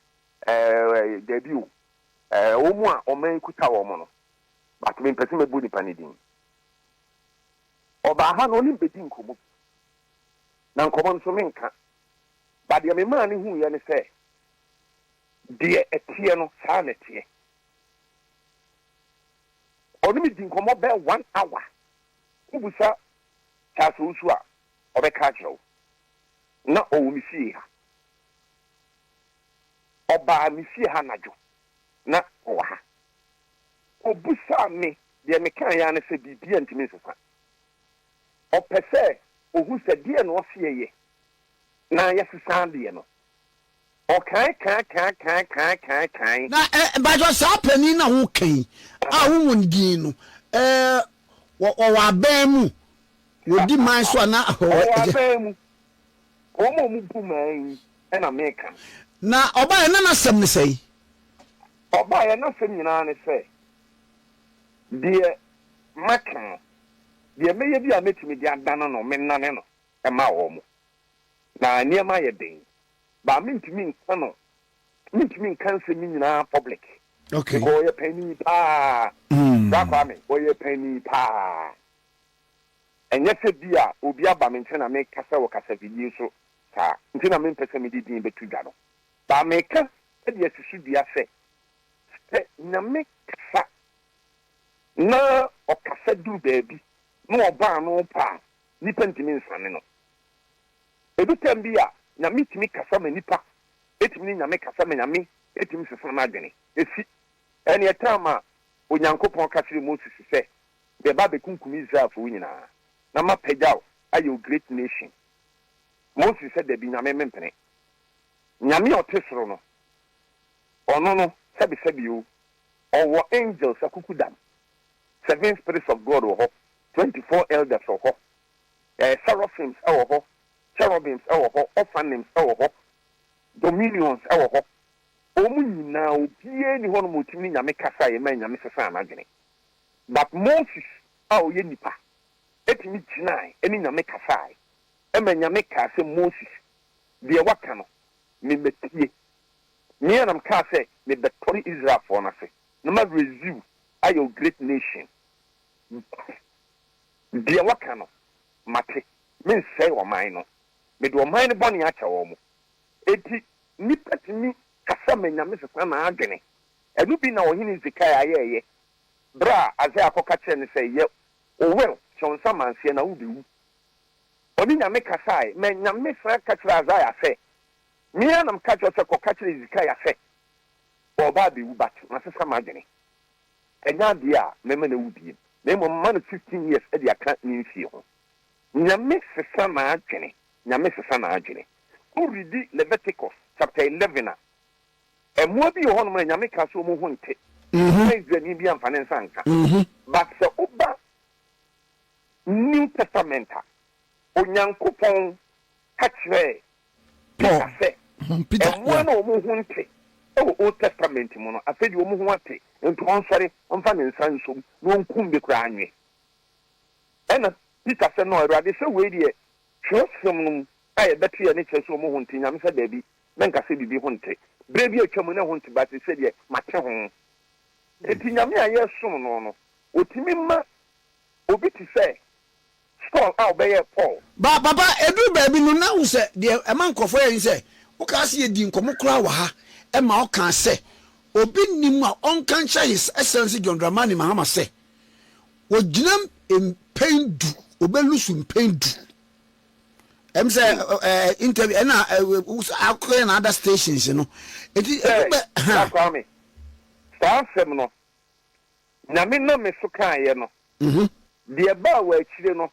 ɛɛ dabi o, ɛɛ wɔn a ɔman yi kuta wɔn no. But me mpɛ sɛ mɛbɔ nipa no din. Ɔbaa ha no ɔne me bɛdi nkɔmmɔ bi. Na nkɔmmɔ no nso menka. But deɛ memaa no huiɛ ne sɛ, deɛ ɛteɛ no saa na ɛteɛ. Ɔne me di nkɔmmɔ bɛyɛ one hour. Wobisa Charles Owusu a, ɔbɛka akyerɛ wo. Na ɔwɔ me fie ha. Ɔbaa me fie ha anadwo. Na ɔwɔ ha. Ɔbisaa me, deɛ mekaeɛ ara ne sɛ biribiara ntumi nsesa. Ɔpɛ sɛ ɔhu sɛ deɛ na ɔse yɛyɛ na yɛsesa adeɛ no. Ɔkae kae kae kae kae kae kae. Na ɛ, mpakyɛw, saa panin no a woka yi a wonwɔ ne din no, ɛ, wɔ, wɔwɔ abɛn mu? Wɔdi man so anaa? Ɔwɔ abɛn mu. Wɔn a wɔbu man yi na meka no. Na ɔbaeɛ na n'asɛm ne sɛn? Ɔbaeɛ, n'asɛm nyinaa ne sɛ, Deɛ maka no, deɛ mɛyɛ bi a mɛtumi de adane no, mennane no mma wɔn. Na nneɛma ayɛ den, but mentumi nka no, mentumi nka nsɛm no nyinaa public. Okay. Because ɔyɛ panin paa. Bra Kwame, ɔyɛ panin paa. Ɛnyɛ sɛ bi a obi aba me nkyɛn na mekasa wɔ kasafidie so saa nti na mempɛ sɛ mede din bɛto dwa no. But meka de asi so dua sɛ, sɛ Nyame kasa na ɔkasa duru baabi na ɔbɔ ano pɛ a, nnipa ntumi nsane no. Ɛdu time bi a, Nyame tumi kasa ma nnipa tumi ne Nyame kasa ma Nyame tumi sesa n'adwene. Ɛsi ɛneɛ time a Onyankopɔn ka kyerɛɛ Moses sɛ, Mereba abɛkunkum Israelfoɔ nyinaa, na mapagya wo ayɛ wo great nation. Moses sɛ, Dabi, Nyame mempene. Nyame a ɔte soro no, ɔno no, sɛbesɛbe o, ɔwɔ angels akukudam, seven spirits of God wɔ hɔ, 24 elders wɔ hɔ, eh, seraphims wɔ hɔ, cherubims wɔ hɔ, ophanims wɔ hɔ, dominions wɔ hɔ. Wɔn nyinaa, obiara nni hɔnom a otumi ne Nyame kasaeɛ maa Nyame sesaa n'adwene. But Moses a ɔyɛ nipa tumi gyinae ne Nyame kasae ma Nyame kaa sɛ, Moses, deɛ woaka no, me matie. Me ara na mekaa sɛ mebɛtɔre Israelfoɔ no ase na ma raise wo ayɛ wo great nation. But deɛ woaka no, mate. Mensɛe ɔman no. Mede ɔman no bɔne akyɛ wɔn. Enti nnipa tumi kasa ma Nyame sesa n'adwene. Ɛno bi na Ɔhene Hesekiah yɛeɛ berɛ a Isaiah kɔka kyerɛɛ no sɛ, Yɛ wo will, hyɛ wo nsa manseɛ na wobɛwu. Ɔne Nyame kasae, ma Nyame san ka kyerɛɛ Isaiah sɛ, Me ara na meka kyerɛ wo sɛ kɔka kyerɛ Hesekiah sɛ ɔreba abɛwu, but masesa m'adwene. Ɛnyɛ adeɛ a mɛma no awu biom, na mmom mema no 15 years de aka ne mfie ho. Nyame sesa n'adwene, Nyame sesa n'adwene. Wo readi Leviticus chapter 11 a, mmoa bi wɔ hɔnom a Nyame kaa sɛ wɔn ho nte, na Israelni biara mfa ne nsa nka. But sɛ woba New Testament a, Onyankopɔn ka kyerɛɛ Peter sɛ, mmoa no a wɔn ho nte, Wɔ Old Testament mu no, afei deɛ wɔn ho ate, nti ɔnsɔre mfa ne nsa nsom na ɔnkum bi koraa nwe. Ɛna Peter sɛ, No, Awurade, sɛ wei deɛ twerɛsɛm no mu a yɛbɛte yɛn ani kyerɛ sɛ wɔn ho nte. Nyame sɛ, Daabi, mɛnka sɛ biribi ho nte. Berɛ bi a atwa mu na ɛho nte, but seesei deɛ mate ho. Enti Nyame a yɛresom no no, ɔtumi ma obi te sɛ Saul a ɔbɛyɛɛ Paul. Ba papa, ɛduru baabi no na wohu sɛ deɛ ɛma nkurɔfoɔ yɛ ne sɛ, wokaa sɛ yɛdii nkɔmmɔ koraa wɔ ha ma wokaa sɛ obi nnim a ɔnka nkyerɛ His Excellency John Dramani Mahama sɛ ɔgyina mpɛn du, ɔbɛlusu mpɛn du. Ɛm sɛ ɛɛ interview ɛna akɔyɛ na other stations no. Eti ɛdu bɛ ha. Kwame, saa asɛm no, Nyame nam me so kaeɛ no, Deɛ ɛbaa wɔ akyire no,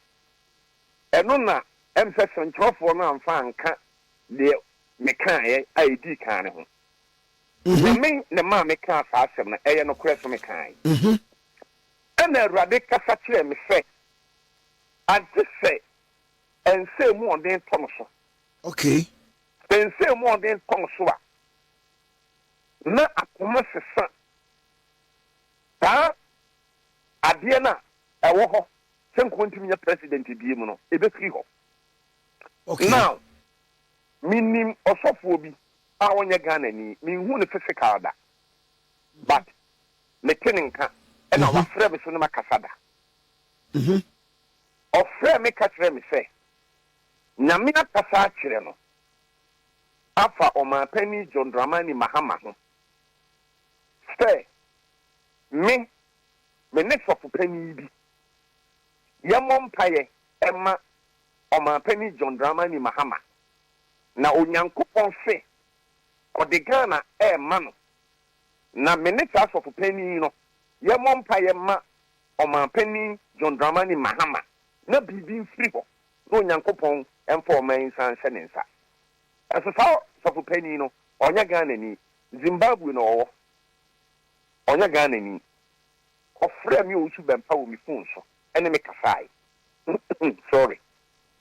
ɛno na ɛm sɛ sɛnkyerɛwfoɔ no amfa anka deɛ mekaaeɛ a ɛdii kan no ho. Nyame na ɛmaa mekaa saa asɛm no, ɛyɛ nokorɛ so mekaae. Ɛna Awurade kasa kyerɛɛ me sɛ, Agye sɛ nsa mu ɔden tɔ no so. Okay. Sɛ nsa mu ɔden tɔ no so a, na akoma sesa. Saa adeɛ no a ɛwɔ hɔ sɛ nka ɔntumi nyɛ president biem no, ɛbɛfiri hɔ. Okay. Now, menim ɔsɔfoɔ bi a ɔnyɛ Ghanani, menhu no physical da, but mete ne nka, ɛna wafrɛ me so ne makasa da. Ɔfrɛɛ me ka kyerɛɛ me sɛ, Nyame akasa akyerɛ no afa Ɔmanpanin John Dramani Mahama ho sɛ me me ne sɔfo panin bi yɛmmɔ mpaeɛ mma Ɔmanpanin John Dramani Mahama na Onyankopɔn se ɔde Ghana rema no na me ne saa sɔfo panin no yɛmmɔ mpaeɛ mma Ɔmanpanin John Dramani Mahama na biribi mfiri hɔ na Onyankopɔn mfa ɔman yi nsan nhyɛ ne nsa. Ɛso saa sɔfo panin no ɔnyɛ Ghanani, Zimbabwe na ɔwɔ. Ɔnyɛ Ghanani. Ɔfrɛɛ me Owusu Bɛmpa wɔ me phone so ne me kasae. Sorry.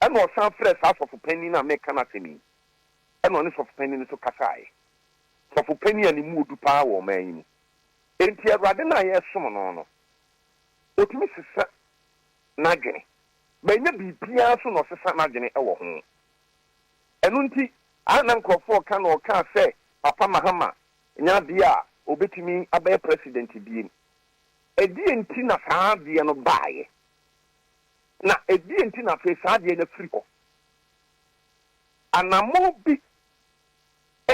Ɛna ɔsan frɛɛ saa sɔfo panin no a mereka n'asɛm yi. Ɛna ɔne sɔfo panin no nso kasaeɛ. Sɔfo panin a ne mu odu paa wɔ ɔman yi mu. Enti Awurade no a yɛresom no no, ɔtumi sesa n'adwene. But ɛnyɛ biribiara nso na ɔsesa n'adwene wɔ ho. Ɛno nti, a na nkurɔfoɔ reka na ɔkaa sɛ Papa Mahama nyɛ adeɛ a ɔbɛtumi abɛyɛ president biem. Ɛdeɛn nti na saa adeɛ no baeɛ? Na ɛdeɛn nti na afei saa adeɛ no afiri hɔ? Anammɔn bi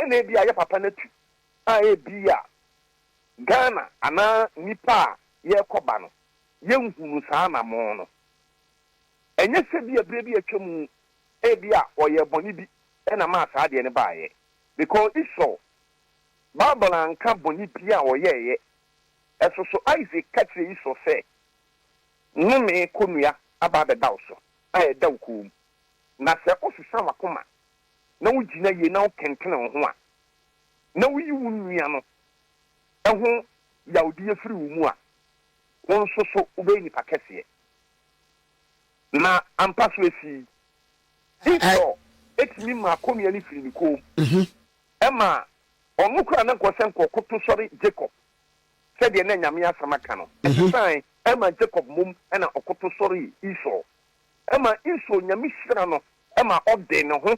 na ebia yɛ papa no atu a ebia Ghana anaa nnipa a yɛrekɔ ba no yɛnhunu saa anammɔn no. Ɛnyɛ sɛ bi a berɛ bi a atwa mu ebia ɔyɛɛ bɔne bi na ɛmaa saa adeɛ no baeɛ. Because Esau Bible anka bɔne biara a ɔyɛeɛ. Ɛso so Isaac ka kyerɛɛ Esau sɛ, Nnome kɔnnua aba abɛda wo so a ɛda wo kɔn mu, na sɛ wosesa w'akoma na wogyina yie na wokɛntene wo ho a, na woyi wo nua no ho yawdeɛ firi wo mu a, wo nso so wobɛyɛ nipa kɛseɛ. Na ampa so ɛsii. Esau tumi maa kɔnnua no firii ne kɔn mu. Ɛma ɔno koraa na nka ɔsɛ nka ɔkoto sɔre Jacob sɛdeɛ na Nyame asɛm aka no. Ɛsesae ɛma Jacob mmom na ɔkoto sɔree Esau. Ɛma Esau Nyame hyira no ma ɔde ne ho.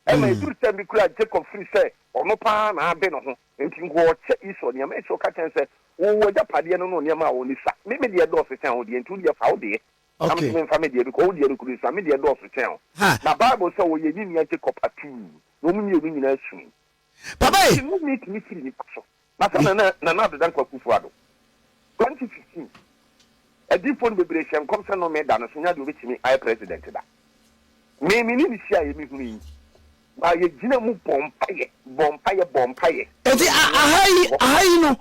Ɛma ɛduru time bi koraa Jacob firi sɛ ɔno paa na ade ne ho nti nka ɔkyɛ Esau nneɛma. Esau ka kyerɛ no sɛ, Wo w'agyapadeɛ no ne nneɛma a ɔwɔ no sua. Me me deɛ dɔɔso kyɛn wo deɛ nti wo deɛ fa wo deɛ. Na me nso memfa me deɛ because wo deɛ no kura sua, me deɛ dɔɔso kyɛn wo. Na Bible sɛ ɔyɛ ne nua Jacob atuu, na wɔn mmienu nyinaa sui. Papa e. Enti nnome tumi firi nnipa so. Na sɛ Nana Nana Addo Dankwa Akufo Addo, 2015, adiyifoɔ no bebree hyɛɛ nkɔm sɛ nnome da no so nyɛ adeɛ ɔbɛtumi ayɛ president da. Me me ne no hyiaeɛ mehunui, na yɛgyina mu bɔɔ mpaeɛ, bɔɔ mpaeɛ, bɔɔ mpaeɛ. Enti aha yi, aha yi no,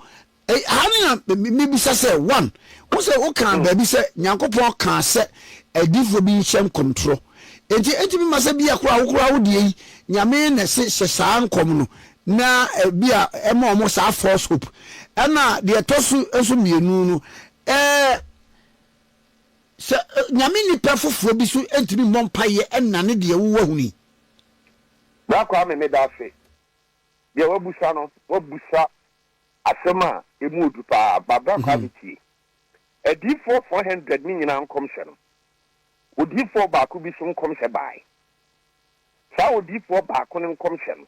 Aha no na mebisa sɛ, one, wo sɛ wokaa baabi sɛ Nyankopɔn kaa sɛ adiyifoɔ bi nhyɛ nkɔmtorɔ. Enti ɛntumi mma sɛ bia koraa wo koraa wo deɛ yi Nyame na ɛse hyɛ saa nkɔm no na bia ɛma wɔn saa false hope. Ɛna deɛ ɛtɔ so nso mmienu no, ɛɛ sɛ Nyame nipa foforɔ bi so ntumi mmɔ mpaeɛ ɛnane deɛ wo wahunu yi. Bra Kwame meda ase. Deɛ woabusa no, woabusa asɛm a ɛmu ɔdu paa. Barbara Kwame tie. Adiyifoɔ 400 no nyinaa nkɔmhyɛ no, odiyifoɔ baako bi so nkɔmhyɛ baae. Saa odiyifoɔ baako no nkɔmhyɛ no,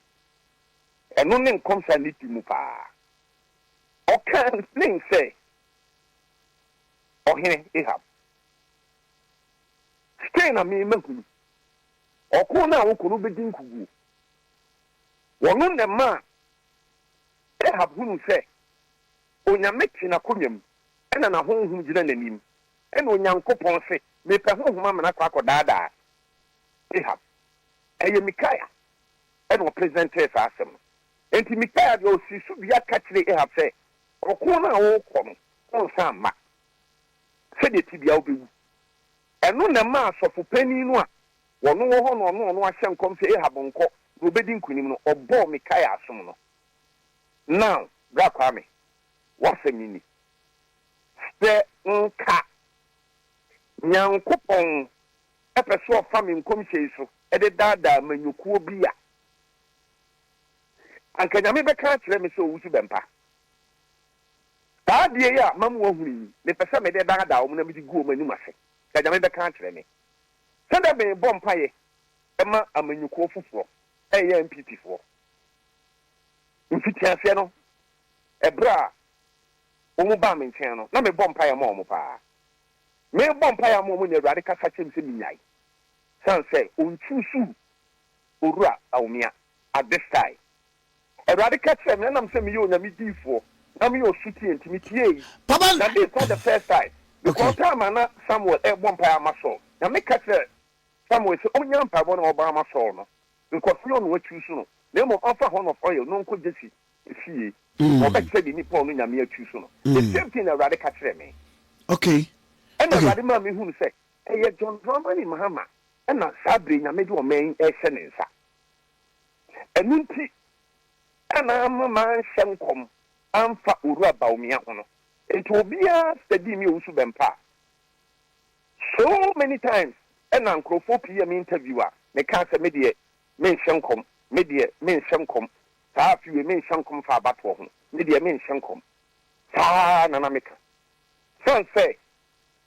ɛno ne nkɔmhyɛ a ne di mu paa. Ɔkaa plain sɛ, Ɔhene Ahab, sei na me mahunu, ɔko no a wokɔ no wobɛdi nkoguo. Ɔno na ɛmaa Ahab hunuu sɛ Onyame te n'akonnwa mu ɛna n'ahonhom gyina n'anim. Ɛna Onyankopɔn se, Mepɛ honhom amena akɔ akɔdaadaa Ahab. Ɛyɛ Mikaia ɛna ɔpresentee saa asɛm no. Enti Mikaia deɛ ɔsii so dua ka kyerɛɛ Ahab sɛ, Ɔko no a worekɔ no, wonsan mma. Sɛdeɛ ɛte biara wobɛwu. Ɛno na ɛmaa sɔfo panin no a ɔno wɔ hɔ na ɔno ɔno ahyɛ nkɔm sɛ Ahab nkɔ na ɔbɛdi nkonim no, ɔbɔɔ Mikaia asom no. Now, Bra Kwame, w'asɛm ni. Sɛ nka Nyankopɔn pɛ sɛ ɔfa me nkɔmhyɛ yi so de daadaa amanyɔkuo bi a, anka Nyame bɛka akyerɛ me sɛ owusu bɛmpa. Saa adeɛ yi a mama wɔahunu yi, mepɛ sɛ mede daadaa wɔn na mede gu wɔn anim ase. Anka Nyame bɛka akyerɛ me. Sɛdeɛ mebɔ mpaeɛ ma amanyɔkuo foforɔ, ɛyɛ NPP foɔ. Mfitiaseɛ no, ɛberɛ a wɔbaa me nkyɛn no, na mebɔ mpaeɛ ma wɔn paa. Merebɔ mpaeɛ ama wɔn na Awurade kasa kyerɛɛ me sɛ mennyae, sane sɛ ɔnchuusuu Owura Bawumia at this time. Awurade ka kyerɛɛ me, ɛnam sɛ meyɛ Onyame diyifoɔ na meyɛ ɔsotie nti, metiee. Papa. Na this is not the first time, because time a na Samuel rebɔ mpaeɛ ama Saul, Nyame ka kyerɛɛ Samuel sɛ ɔnnyaa mpaebɔ no a ɔrebɔ ama Saul no, because nyɛ ɔno achuusu no, na mmom ɔmfa horn of oil no nkɔ Jesse fie, na ɔbɛkyerɛ deɛ nipa a ɔno Nyame achuusu no. The same thing na Awurade ka kyerɛɛ me. Ɛna Awurade maa mehunu sɛ ɛyɛ John Dramani Mahama ɛna saa berɛ yi Nyame de ɔman yi rehyɛ ne nsa. Ɛno nti na ama manhyɛ nkɔm amfa Owura Bawumia ho no. Nti obiara study me Owusu Bɛmpa a, so many times ɛna nkurɔfoɔ pii yɛ me interview a, mekaa sɛ me deɛ menhyɛ nkɔm, me deɛ menhyɛ nkɔm, saa afe wei menhyɛ nkɔm mfa abatoɔ ho, me deɛ menhyɛ nkɔm. Saa ara na na meka. Sane sɛ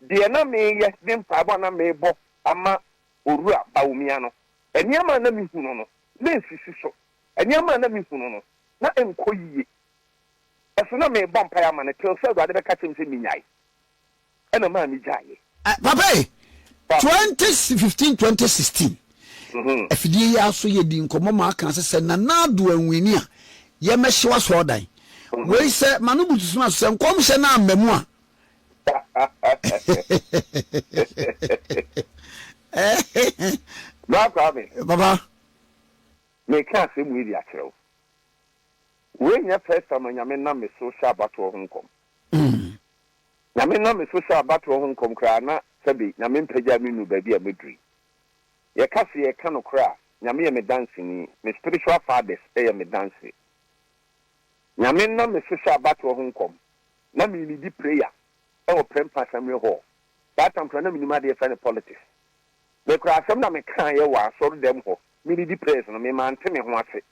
deɛ na meyɛ ne mpaebɔ a na mebɔ ama Owura Bawumia no, nneɛma a na mehu no no, na ɛnsisi so. Nneɛma a na mehu no no, na ɛnkɔ yiye. Ɛso na merebɔ mpae ama no till sɛ Awurade bɛka kyerɛ me sɛ minnyae. Ɛna maa migyaeɛ. Papa e, 2015 2016 afidie yi ara so yɛdi nkɔmmɔ ma aka sɛ sɛ Nana Addo anwini a yɛmmɛhyew asɔɔdan. Wei sɛ ma no butu so so sɛ nkɔmhyɛ no amma mu a. Bra Kwame. Papa. Meka asɛm wei de akyerɛ wo. Wei nyɛ first time a Nyame nam me so hyɛ abatoɔ ho nkɔm. Nyame nam me so hyɛ abatoɔ ho nkɔm koraa na sɛbe Nyame mpagyaa me nnuu baabi a mɛduru yi. Yɛka se yɛreka nokorɛ a, Nyame yɛ me danseni, me spiritual fathers yɛ me danse. Nyame nam me so hyɛ abatoɔ ho nkɔm na me leadi prayer wɔ Prempeh Assembly Hall. Saa time koraa na mennim adeɛ yɛfrɛ no politics. Me koraa asɛm na mekaeɛ wɔ asɔre dɛm hɔ, me leadi prayers no, me mante me ho ase.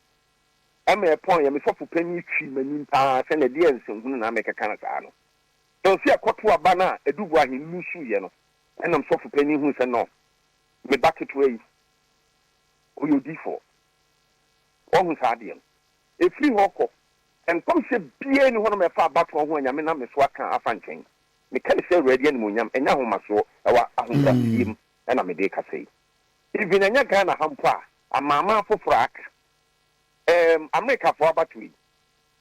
Ɛma ɛpɔn yɛ, me sɔfo panin twii m'anim paa sɛ na ɛdeɛn nsɛnhunu na mekeka no saa no. Till sɛ yɛkɔto aba no a Adu Boahen lusuiɛ no, ɛna me sɔfo panin huu sɛ no, me ba ketewa yi, ɔyɛ odiyifoɔ. Wahu saa adeɛ no. Ɛfiri hɔ kɔ, nkɔmhyɛ biara nni hɔnom a ɛfa abatoɔ ho a Nyame nam me so aka afa nkyɛn. Meka no sɛ Awurade animuonyam, ɛnyɛ ahomasoɔ, ɛwɔ ahobrɛaseɛ mu na mede rekasa yi. Even ɛnyɛ Ghana ha mpo a, amanaman afoforɔ a aka, Erm Amerikafoɔ abatoɔ yi,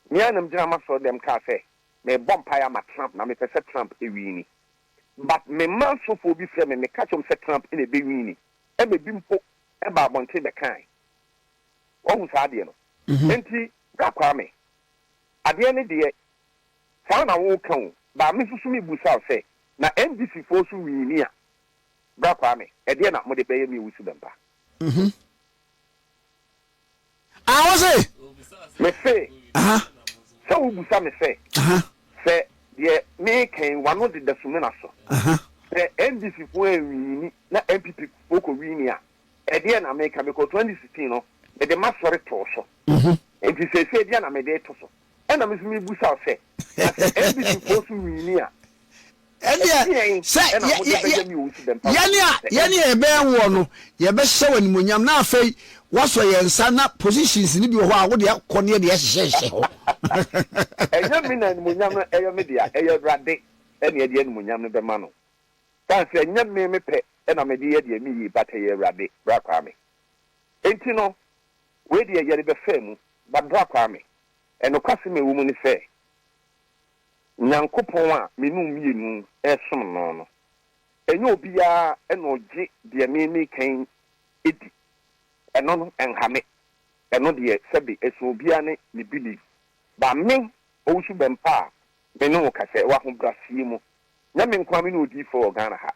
me ara na megyina m'asɔre dɛm kaa sɛ merebɔ mpaeɛ ama Trump na mepɛ sɛ Trump wini. But me mma asɔfoɔ bi frɛ me, meka kyerɛ wɔn sɛ Trump na ɛbɛwini. Ɛma bi mpo baa abɔnten bɛkaae. Wahu saa adeɛ no? Enti Bra Kwame, adeɛ no deɛ saa na woreka o, but me nso so mebusa wo sɛ, na NDC foɔ nso wini a, Bra Kwame, ɛdeɛ na mode bɛyɛ me Owusu Bɛmpa? Ah, wo se? Me se, sɛ wo busa me sɛ, sɛ deɛ meka yi w'ano deda sumina so, sɛ NDC foɔ anwini na NPP foɔ kɔ wini a, ɛdeɛn na meka? Because 2016 no, mede m'asɔre too so. Nti seesei deɛ na mede reto so. Ɛna me nso mebusa wo sɛ, na sɛ NDC foɔ nso wini a, Ɛnneɛ ɛdeɛn sɛ ɛna yɛ mode yɛ yɛ bɛyɛ me Owusu Bɛmpa yɛne Bonsu a sɛ yɛne a NDC? yɛbɛn woɔ no, yɛbɛhyɛ wo animuonyam, na afei woasɔ yɛn nsa, na positions no bi wɔ hɔ a wode akɔ ne yɛde ahyehyɛhyehyɛ hɔ. Ɛnyɛ me na animuonyam no ɛyɛ me dea, ɛyɛ Awurade ɛna ɛde animuonyam no bɛma no. Sane sɛ ɛnyɛ me me pɛ ɛna mede yɛ deɛ meyɛ yi, but ɛyɛ Awurade, Bra Kwame. Enti no, wei deɛ yɛde bɛfaa mu, but Bra Kwame, ɛnokwasɛm a ɛwɔ mu ne sɛ, Nyankopɔn a me ne wo mmienu resom no no, ɛnyɛ obiara na ɔgye deɛ me mereka yi di. Ɛno no, ɛnha me. Ɛno deɛ, sɛbe, ɛsono obiara ne ne belief. But me, Owusu Bɛmpa a me ne wo kasa yi, wɔ ahobrɛaseɛ mu, nyɛ me nko ara me ne odiyifoɔ wɔ Ghana ha,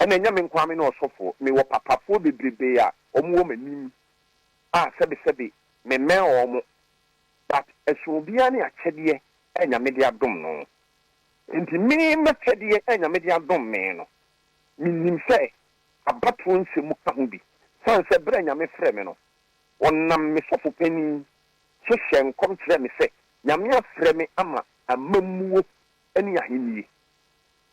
ɛna ɛnyɛ me nko ara me ne ɔsɔfoɔ, mewɔ papafoɔ bebrebee a wɔwɔ m'anim a sɛbesɛbe memmɛn wɔn, but ɛsono obiara ne akyɛdeɛ a Nyame de adom no. Enti me m'akyɛdeɛ a Nyame de adom me no, menim sɛ abatoɔ nsɛm ka ho bi, sane sɛ berɛ a Nyame frɛɛ me no, ɔnam me sɔfo panin so hyɛɛ nkɔm kyerɛɛ me sɛ Nyame afrɛ me ama amammuo ne ahennie.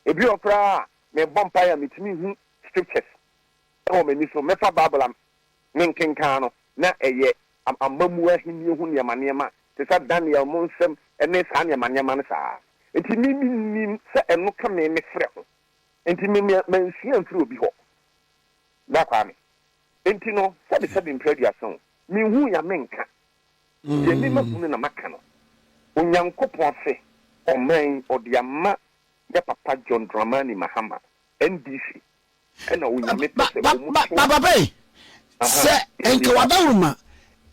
Ebi wɔ hɔ koraa a mebɔ mpaeɛ a metumi hu scriptures wɔ m'ani so, mɛfa Bible a menkenkan no na ɛyɛ amammuo ahennie ho nneɛma nneɛma te sɛ Daniel mo nsɛm ne saa nneɛma nneɛma no saa. Nti me mennim sɛ ɛno ka me me frɛ ho. Nti me me mansua amfiri obi hɔ. Bra Kwame. Nti no sɛbe sɛbe mprɛ aduasa o, menhuu ya menka. Deɛ me mahunu na maka no. Onyankopɔn se ɔman yi ɔde ama yɛ papa John Dramani Mahama, NDC, ɛna Onyame pɛ sɛ ɔmo to Papa yi, aha sɛ yɛn nka nipa. wadaworoma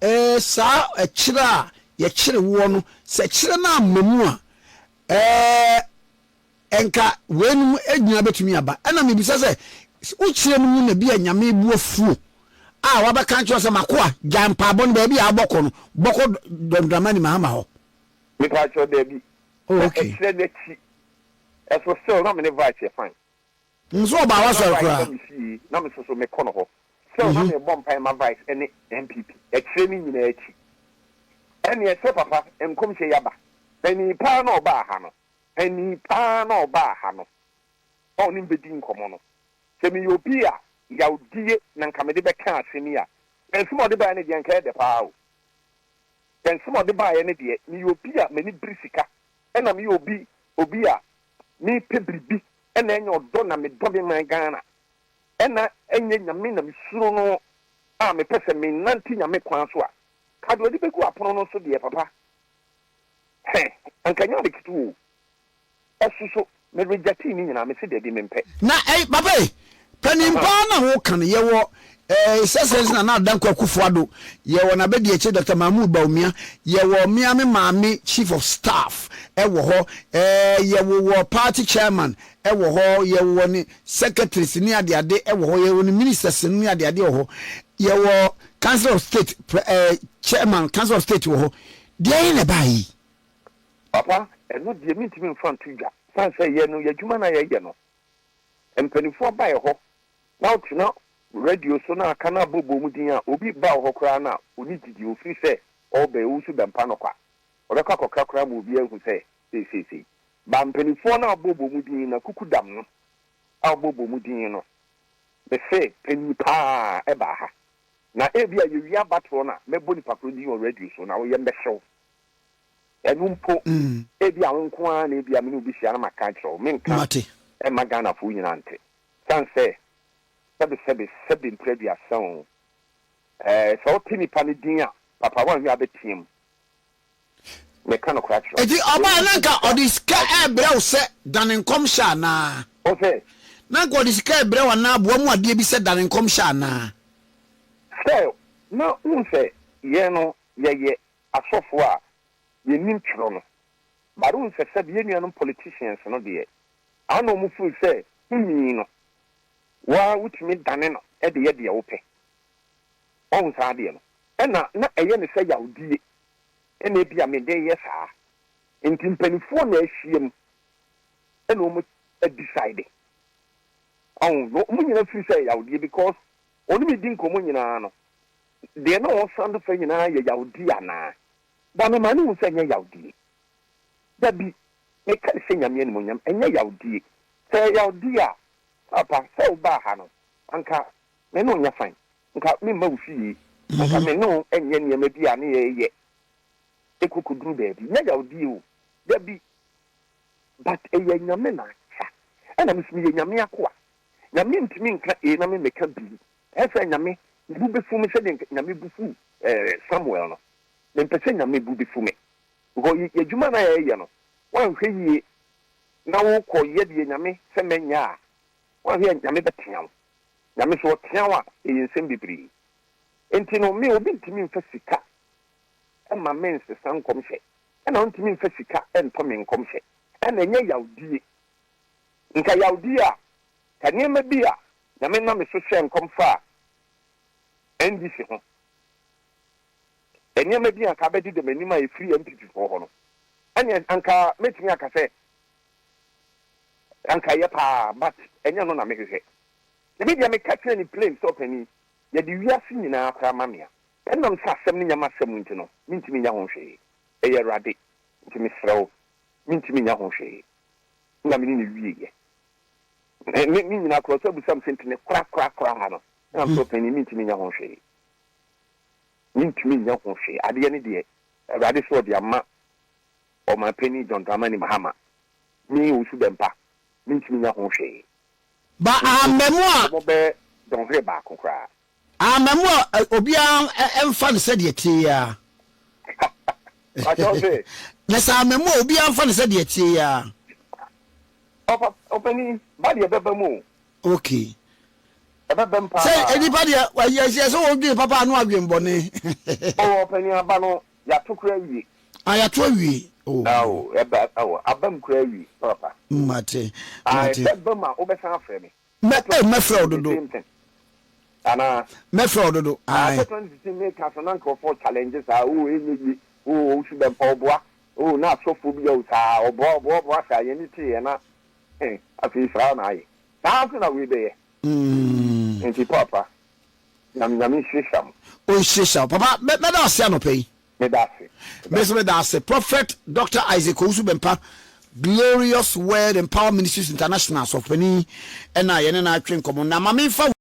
eh, saa ɛkyerɛ a yɛkyere woɔ no, sɛ kyerɛ no amma mu a, eh, nka weinom nyinaa bɛtumi aba. Ɛna mebisa sɛ, wokyerɛ no mu na bi a Nyame bu afuo a wabɛka nkyerɛ wo sɛ makoa, gyae mpaebɔ no baabi a wobɔkɔ no, bɔkɔ John Dramani Mahama hɔ. Mepaakyɛw dabi, Oh, na okay. ɛkyerɛ no akyi ɛso still na me ne Vice yɛ fine. Nso ɔbaa Na w'asɔre Vice koraa. ba me fie na me soso me kɔ no hɔ. Still na me bɔ mpaeɛ ma Vice ɛne NPP. Ɛkyerɛ ne nyinaa akyi. Ɛneɛ sɛ papa nkɔmhyɛ yi aba. Panin paa na ɔbaa ha no. Panin paa na ɔbaa ha no a ɔne me bɛdi nkɔmmɔ no. Sɛ meyɛ obi a yawdie na nka mede bɛka asɛm yi a, nsɛm a ɔde baeɛ no deɛ nka ɛyɛ dɛ paa o. Nsɛm a ɔde baeɛ no deɛ, meyɛ obi a m'ani bere sika ɛna meyɛ obi obi a mepɛ biribi ɛna ɛnyɛ ɔdɔ na medɔ me man Ghana ɛna ɛnyɛ Nyame na mesuro no a mepɛ sɛ me nante Nyame kwan so a, ka deɛ ɔde bɛgu apono no so deɛ papa hɛ anka ɛnyɛ ade ketewa o. Ɛso so me rejectee ne nyinaa mese dabi mempɛ. Na ɛy papa ei, panin paa na woka no, yɛwɔ eh, His Excellency Nana Addo Dankwa Akufo Addo, yɛwɔ n'abadiakyire Doctor Mahmood Bawumia, yɛwɔ me ara me maame Chief of Staff wɔ hɔ, eh, yɛwowɔ Party Chairman wɔ hɔ, yɛwowɔ ne Secretaries ne adeade wɔ hɔ, yɛwɔ ne Ministers no ne adeade wɔ hɔ, yɛwɔ Council of State pre, eh, Chairman Council of State wɔ hɔ. Deɛn na ɛbaa yi? Papa, ɛno deɛ mentumi mfa nto dwa, sane sɛ yɛ no, y'adwuma no a yɛyɛ no, mpaninfoɔ ba yɛ hɔ na wotena radio so na aka na abɔ bɔ mu din a, obi ba wo hɔ koraa no a, ɔnni gyidie, ɔfiri sɛ ɔrebɛn, wo nso bɛmpa no kwa. Ɔbɛkɔ akɔka koraa ma obiara ahu sɛ sei sei sei. Ba mpaninfoɔ no a wobɔ bɔ mu din no, akukudam no a wobɔ bɔ mu din no, mese panin paa ɛbaa ha. Na ebia yɛwie abatoɔ no a, mɛbɔ nipa korɔ din wɔ radio so na wo yam bɛhye wo. Ɛno mpo, ebia wo nko ara na ebia me ne wo bɛhyia na maka akyerɛ wo. Menka Mate. mma Ghanafoɔ nyinaa nte. Sane sɛ, sɛbesɛbe, sɛbe mprɛ aduasa o, ɛɛ, sɛ wote nipa no din a, papa, woanhwɛ a wobɛteam. Meka nokorɛ akyerɛ wo. Enti Deɛ ɔbaeɛ na wodi anka sika ɔde sika agye. rebrɛ wo sɛ dane nkɔmhyɛ anaa? Wo sɛ? Na anka ɔde sika rebrɛ wo anaa aboa mu adeɛ bi sɛ dane nkɔmhyɛ anaa? Sɛ, na wohu sɛ yɛn no, yɛyɛ asɔfoɔ a yɛnim twerɛ no but wohu sɛ sɛbe yɛn nuanom politicians no deɛ aa na wɔn feel sɛ tumi no wo ara wotumi dane no de yɛ deɛ wopɛ wahu saa adeɛ no ɛna na ɛyɛ no sɛ yawdie ɛna ebia mede yɛ saa nti mpanifoɔ na ahyiam ɛna wɔn decide wahu na wɔn nyinaa feel sɛ ɛyɛ yawdie because wɔne me di nkɔmmɔ nyinaa no deɛ na wɔsan de fa nyinaa yɛ yawdie anaa. Ba memaa no hu sɛ ɛnyɛ yawdie. Dabi, meka no sɛ Nyame animuonyam, ɛnyɛ yawdie. Sɛ ɛyɛ yawdie a, paapa, sɛ wobaa ha no, anka me ne wo nyɛ fine. Nka memma wo fie. Anka me ne wo nyɛ nneɛma bi a ne yɛyɛ ɛkɔkɔduru baabi. Nyɛ yawdie o. Dabi. But ɛyɛ Nyame na akyɛ. Ɛna me nso meyɛ Nyame akoa. Nyame ntumi nka A na me mmɛka B. Ɛyɛ sɛ Nyame ne bo bɛfu me sɛdeɛ Nyame bo fuu Samuel no. Mempɛ sɛ Nyame bo bɛfu me. Because yɛ adwuma no a yɛyɛ no, woanhwɛ yie na wokɔ yɛ deɛ Nyame sɛ mɛnyɛ a, woanhwɛ a Nyame bɛtea wo. Nyame nso ɔtea wo a, ɛyɛ nsɛm bebree. Nti no me obi ntumi mfa sika mma me nsesa nkɔmhyɛ, ɛna ɔntumi mfa sika ntɔ me nkɔmhyɛ. Ɛna ɛnyɛ yawdie. Nka yawdie a, ka nneɛma bi a Nyame nam me so hyɛɛ nkɔm faa NDC ho. Nneɛma bi a anka abɛdeda m'anim a ɛfiri NPP foɔ hɔ no, ɛneɛ anka mɛtumi aka sɛ anka ɛyɛ paa, but ɛnyɛ ɛno na mehwehwɛ. Me deɛ meka kyerɛɛ no plain sɛ ɔpanin, yɛde wiase nyinaa koraa ma me a, ɛnam sɛ asɛm no nyɛ m'asɛm nti no, mentumi nyɛ ho hwee. Ɛyɛ Awurade, nti mesrɛ wo, mentumi nyɛ ho hwee. Ɛna me ne no wieeɛ. Ne ne nyinaa koraa ɔsan bisa me sɛ nti ne korakorakoraa no, ɛna me sɛ ɔpanin mentumi nyɛ ho hwee. Mentumi nyɛ ho hwee. Adeɛ no deɛ Awurade sɛ ɔde ama Ɔmanpanin John Dramani Mahama, me Owusu Bɛmpa, mentumi nyɛ ho hwee. Ba ahammamu a. Nkɔmmɔ bɛyɛ dɔnhwere baako koraa. Ahammamu a obiara mfa no sɛdeɛ ɛteɛ yi ara. Pakyɛ wo se. Na sɛ ahammamu a obiara mfa no sɛdeɛ ɛteɛ yi ara. Ɔfa ɔpanin, ba deɛ ɛbɛba mu o. Okay. Ɛbɛba mu paa. Sɛ nipa deɛ yɛ sɛ wɔdwen papa ano adwen bɔne. O ɔpanin aba no yɛato koraa awie. Ah yɛato awie. Oh. Awo ɛba awo aba mu koraa awie papa. Mate mate. Sɛ ɛba mu a wobɛsan afrɛ me. Mɛ eh mɛfrɛ wo dodo. The same thing. Anaa. Mɛfrɛ wo dodo. Ah sɛ 2016 meka so na nkurɔfoɔ challenge saa oh ɛnyɛ yie oh owusu bɛmpa ɔboa oh na asɔfoɔ bi yɛ wo saa ɔboa ɔboa ɔboa saa yɛn ani teeɛ na eh afei saa na ayɛ saa nso na wei bɛyɛ. Nti paapa Nyame Nyame nhyirahyira mo. Ɔnhyirahyira wo papa mɛda wo ase anɔpa yi. Meda ase. Me nso meda ase Prophet Doctor Isaac Owusu Bempah Glorious Word and Power Ministries International sɔfopanin ɛna yɛne no atwe nkɔmmɔ na ma memfa.